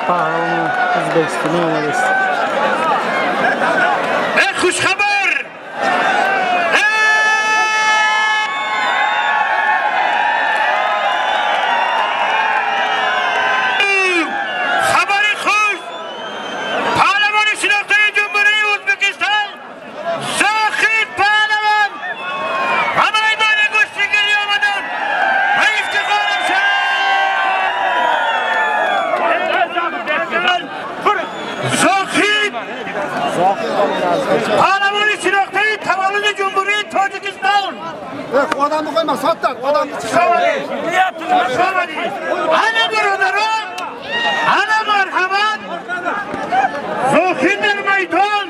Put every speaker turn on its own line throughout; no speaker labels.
Паҳлавони ӯзбекистонӣ омадааст.
Хушхабар! Хабари хуш! Паҳлавони шинохтаи Ҷумҳурии Ӯзбекистон Зохид Паҳлавон ба майдони гӯштигирӣ омаданд ва ифтихорам Зохид паҳлавони шинохтаи таваллуди Ҷумҳурии Тоҷикистон.
Одамni qo'yma, sotdan, odamni
Xush. Ana бародарон, ана марҳамат, Зохид дар майдон.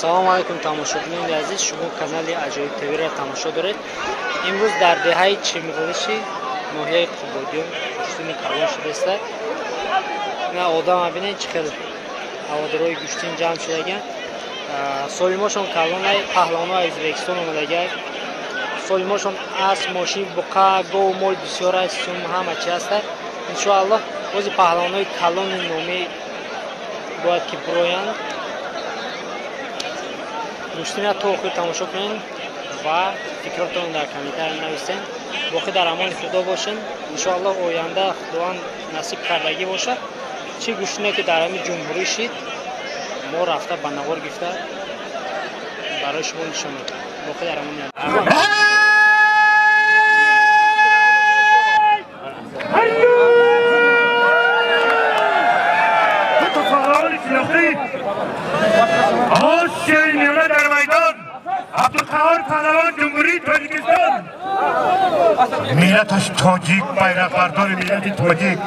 Салому алайкум, тамошобинони азиз, шумо канали Аҷоиб ТВ-ро тамошо доред. Имрӯз дар деҳаи Чимғилиши ноҳияи Қубодиён гӯштини калон шудааст. Ина одама бинед, чӣ хел ҳаводорои гӯштин ҷамъ шудаган. Солимошон калонай, паҳлавонои Ӯзбекистон омадагай. Солимошон асп, мошин, буқа, гов, мол бисёр аст, сум ҳама чи ҳаста. Иншоаллоҳ бози паҳлавонои калони номӣ бояд ки бироянд. Гӯштина то охир тамошо кунед ва фикротонро дар комментария нависед. Боқӣ дар амони Худо бошед. Иншоаллоҳ оянда Худованд насиб кардагӣ бошад, чӣ гӯштине ки дар ҳамин ҷумҳурӣ шид, мо рафта ба навор гирифта барои шумо нишон медиҳем. Боқӣ дар амони
Осиёи Миёна дар майдон Абдуқаҳор паҳлавон Ҷумҳурии Тоҷикистон, миллаташ тоҷик, байроқбардори миллати тоҷик.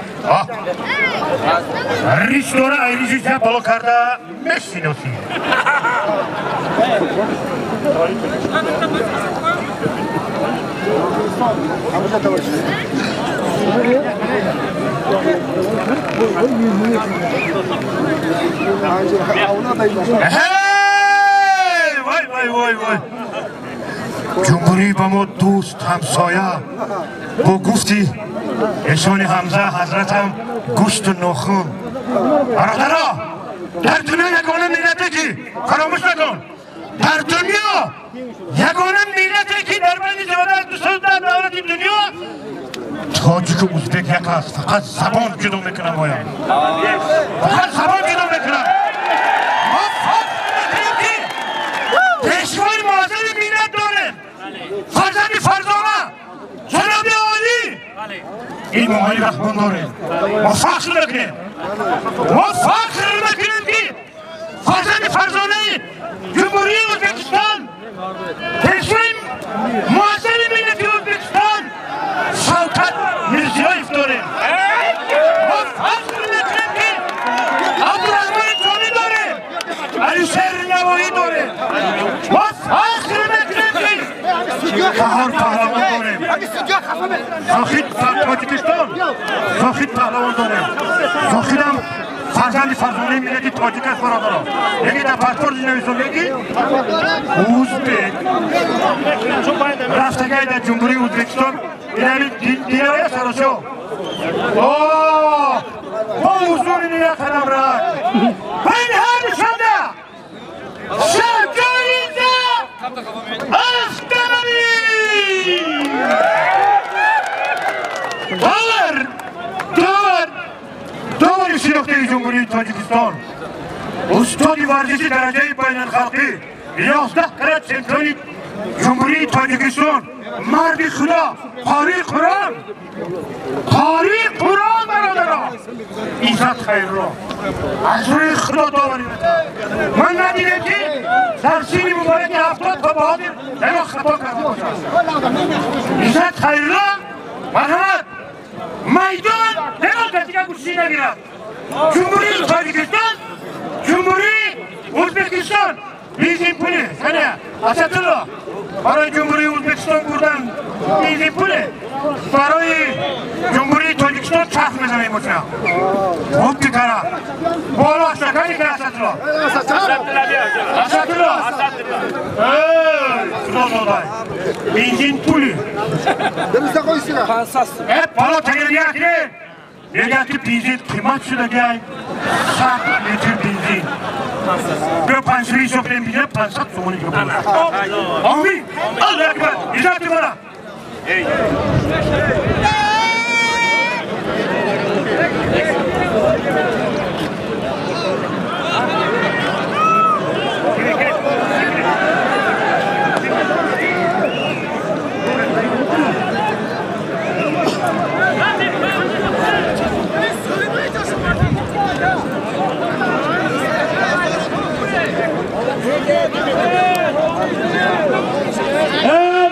Риш дора, ай риши чап боло карда мешиносӣ. Вай, вай, вай, вай! Ҷумҳурӣ ба мо дӯст, ҳамсоя, бо гуфти эшони Ҳамза ҳазратам гӯшту нохун. Бародаро, дар дунё ягона миллате ки, фаромӯш накун, дар дунё ягона миллате ки дар байни зиёда аз 210 давлати дунё тоҷику узбек як аст. Фақат забон ҷудо мекунам, оя фақат забон ҷудо мекунам. Мо фахр мекунем ки пешвои муаззами миллат дорем, фарзанди фарзона, ҷаноби олӣ Имомалӣ Раҳмон дорем. Мо фахр мекунем, мо фахр мекунем ки фарзанди фарзонаи Ҷумҳурии Ӯзбекистон, пешвои муаззами миллати Ӯзбекистон Шавкат Мирзиёев дорем. Мо фахр мекунем ки Абдурахмони Ҷомӣ дорем, Алишер Навоӣ дорем. Мо фахр мекунем ки Қаҳор паҳлавон дорем, Зохид Тоҷикистон, Зохид паҳлавон дорем. Зохидам фарзанди фарзонаи миллати тоҷик аст, бародаро. Яке дар паспорти нависондаги узбек рафтагай дар Ҷумҳурии Ӯзбекистон. Инами диновая саросиё бо ҳузури як қадам рак байни ҳар душанда шаҷоиза автомобил доллар, доллар, доллари шинохтаи Ҷумҳурии Тоҷикистон, устоди варзиши дараҷаи байналхалқӣ, 11 карат чемпиони Ҷумҳурии Тоҷикистон, марди Худо, қории Қуръон, қории Қуръон, бародаро, Иззат Хайрулло. Аз рӯи Худо доварӣ мекунам, ман надидем ки дар синни мубораки 70 то ба ҳозир ягон хато карда бошад. Иззат Хайрулло, марҳамат, майдон ягон касига гӯштӣ нагирад. Ҷумҳурии Тоҷикистон, Ҷумҳурии Ӯзбекистон, бензин пуле сана Асадулло барои Ҷумҳурии Ӯзбекистон бурдан бензин пуле, барои Ҷумҳурии Тоҷикистон чарх мезанем бошам. Хуб бикара боло ашакани ка Асадулло, Асадулло, Худо додай. Бензин пули. Бало тагиргак не? Мегӯяд ки бензин қимат шудагай, 100 литр бензин. Биё 500 ҳисоб кунем, бинем 500 сомонӣ гирифтем. Омин! Аллоҳу акбар! Иҷозат бара!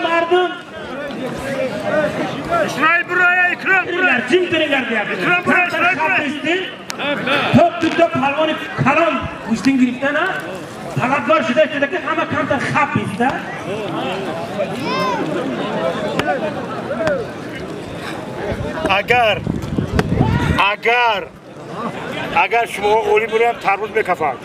Мардум топ дуто палвони калон гӯштин гирифтана талабгор шуда шуда ки ҳама камтар хап иста.
Агар агар агар шумо ғолиб бурам тарбуз мекафам.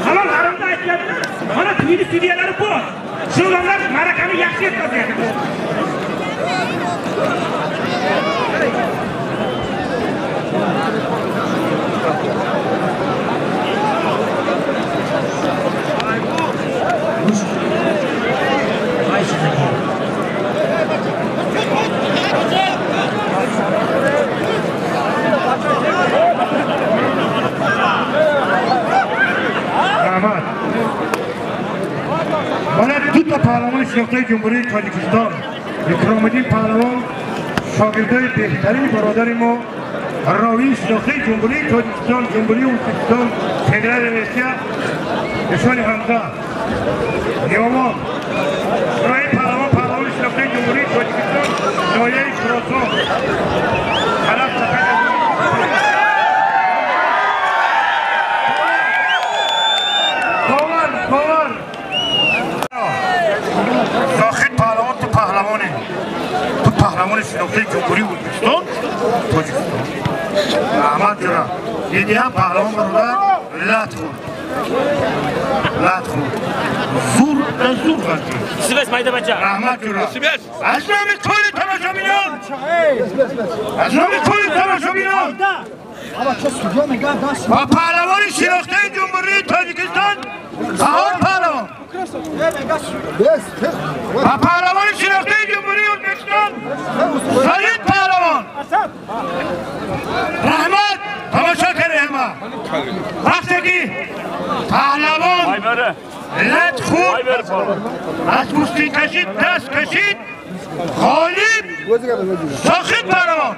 Halol haromda aytiladimi? Mana tuyni studiялari bor. Shu odamlar ma'rakani yaxshi yetkazyapti.
Мана дута паҳлавони шинохтаи Ҷумҳурии Тоҷикистон, Икромиддин паҳлавон, шогирдои беҳтарини бародари мо, ровии шинохтаи Ҷумҳурии Тоҷикистон, Ҷумҳурии Ӯзбекистон, Федералияи Россия, Нишони Ҳамза, Ниёмон, Исроил паҳлавон, паҳлавони шинохтаи Ҷумҳурии Тоҷикистон, ноҳияи Хуросон, Талаб Сафар. Бовар! Зохид паҳлавон, ту паҳлавоне. Ту паҳлавони шинохтаи Ҷумҳурии Ӯзбекистон, Тоҷикистон. Раҳмат ҷура. Диди ҳам паҳлавон бародар лат хӯрд. Лат хӯрд. Зур ба зур ғалтид. Раҳмат ҷура. Аз номи кулли тамошобинон! Аз номи кулли тамошобинон! Ва паҳлавони шинохтаи Ҷумҳурии Тоҷикистон Баҳор паҳлавон! Ва паҳлавони шинохтаи Ҷумҳурии Ӯзбекистон Саид паҳлавон! Раҳмат! Тамошо кардем ҳама. Вақте ки паҳлавон лат хӯрд, аз гӯштин кашид, даст кашид, ғолиб Зохид паҳлавон!